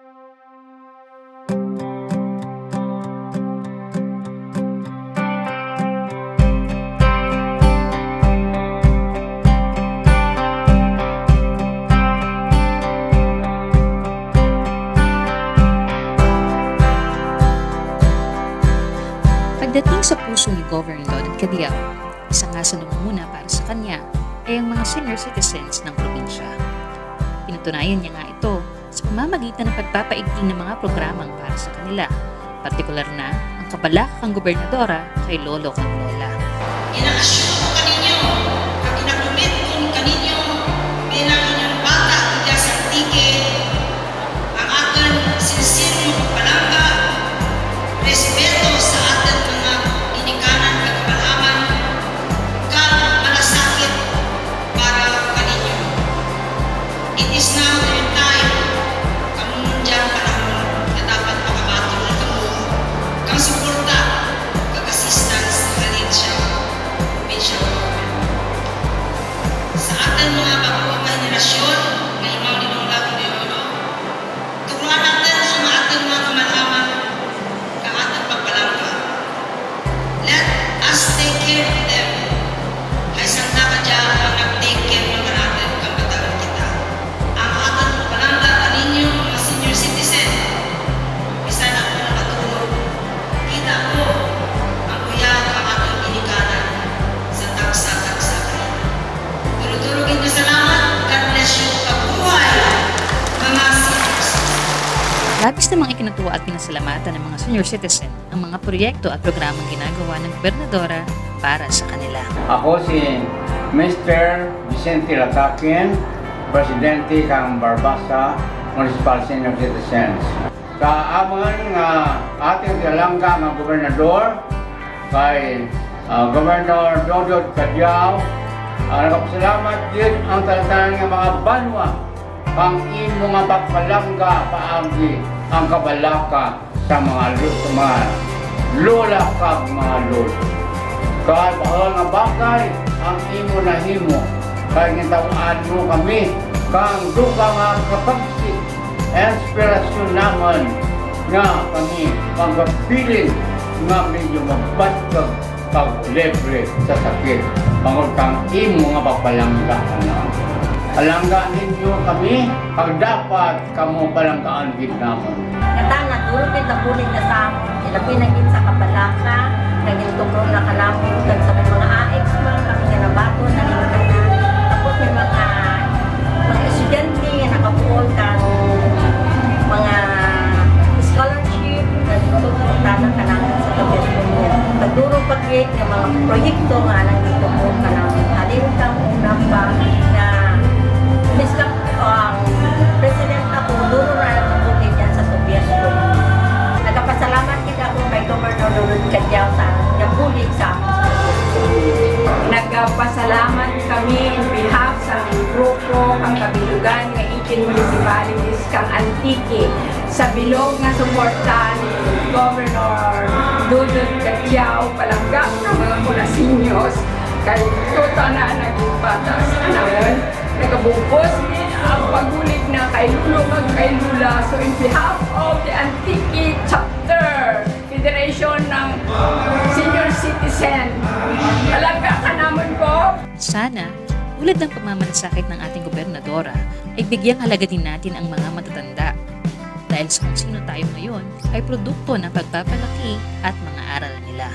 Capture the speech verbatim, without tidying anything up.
Pagdating sa puso ni Governor Dodod Cadiao, isang asunong muna para sa kanya ay ang mga senior citizens ng probinsya. Pinatunayan niya nga ito sa pamamagitan ng pagpapaigting ng mga programang para sa kanila, partikular na ang kabalaka kang gobernadora kay lolo kag lola. Gina-assure ko kaninyo, kag gina-commit ko kaninyo, bilang inyong bata dya sa Antique, ang atun sincere nga pagpalangga, respeto sa atun mga ginikanan kag kamalaman, kag malasakit para kaninyo. It is now your time. Kamo man dya ang panahon nga dapat makabaton na kamo kang suporta kag assistance halin sa provincial government. Sa atun mga bag-o nga henerasyon nga imaw ni Lola kag ni Lolo, tugroan natun ang atun mga kamalaman kang atun pagpalangga. Let us take care of them. Hay sanda kadya ang nag-take care man kanatun kang batan kita. Ang atun pagpalangga kaninyo, mga senior citizen, bisan ako nakatulog, kita ko ang kuyag kang atun ginikanan sa tagsa-tagsa kaninyo. Duro-duro gid nga salamat. God bless you. Mabuhay, mga senior citizen. Labis namang ikinatuwa at pinasalamatan ng mga senior citizen ang mga proyekto at programang ginagawa ng gobernadora para sa kanila. Ako si Mister Vicente Latakin, presidente kang Barbaza Municipal Senior Citizens. Sa amun nga atun pinalangga nga gobernador, kay, ah, Governor Dodod Cadiao, ah, nagapasalamat gid ang tanan nga mga banwa kang imo nga pagpalangga paagi ang kabalaka sa mga lu-, sa mga lola kag mga lolo. Kay bahul nga bagay ang imo nahimo, kay gintaw-an mo kami kang dugang nga kapagsig, inspirasyon namun nga kami magpabilin nga medyo mabaskug kag libre sa sakit, bangod kang imo nga pagpalangga kanamun. Palangga ninyo kami, kag dapat kamo palanggaan gid namun. Nga tana, duro gid nabulig na sa amun, ilabi na gid sa kabalaka, nga gintukro na kanamun, kag sa may mga A X man, kami nga nabaton, nalingkod na. Tapos may mga, mga estudyante nga nakabuul kang mga scholarship, nga gintukro tana kanamun sa Tobias Union. Kag duro pa gid nga mga proyekto nga anang gintukro kanamun. Halin kang una pa nga, miss ka, ang president ako, duro ra nagbulig dyan sa Tobias Union. Nagapasalamat gid ako kay Governor Dodod Cadiao sa iyang bulig sa amun. Nagapasalamat kami in behalf sa grupo kang Kabilugan nga eighteen municipalities kang Antique sa bilog nga suporta ni Governor Dodod Cadiao, palangga kang mga Culasiños, kay tuta na naging bata sa kanamun. Nagabug-os gid ang pagbulig na kay Lolo kag kay Lola. So, in behalf of the Antique Chapter Federation ng Senior Citizen, palangga kanamun po. Sana, tulad ng pagmamalasakit ng ating gobernadora, ay bigyang halaga din natin ang mga matatanda. Dahil sa kung sino tayo ngayon ay produkto ng pagpapalaki at mga aral nila.